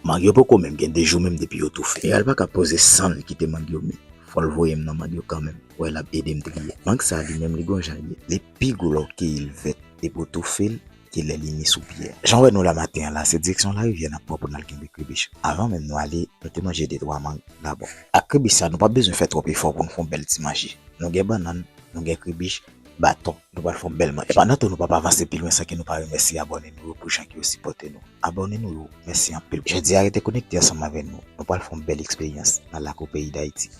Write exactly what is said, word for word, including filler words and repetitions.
Mang yo poko menm gen de jou menm depi yo toufe. E al pa ka poze san l kite mang yo mi. Fò l voye m nan mang yo kanmenm. Wè l ap ede m triye. Mang sa li menm li gon jan l ye. Li pi gwo lè w keyi l vèt epi w toufe l ke lè li mi sou pye a. Jan w wè nou la maten an la, se direksyon larivyè n ap pran pou n al kenbe kribich. Avan menm nou ale, nou te manje de twa mang dabò. Ak kribich sa, nou p ap bezwen fè twòp efò pou n fè yon bèl ti manje. Nou gen bannann, nou gen kribich, baton. Nou pral fè yon bèl manje. Epa nan tou, nou p ap avanse pi lwen san ke nou pa remèsye abòne nou yo pou jan ke yo sipòte nou. Abòne nou yo, mèsi anpil. Jodi a, rete konekte ansanm avè nou. Nou pral fè yon bèl eksperyans nan lak o peyi Dayiti.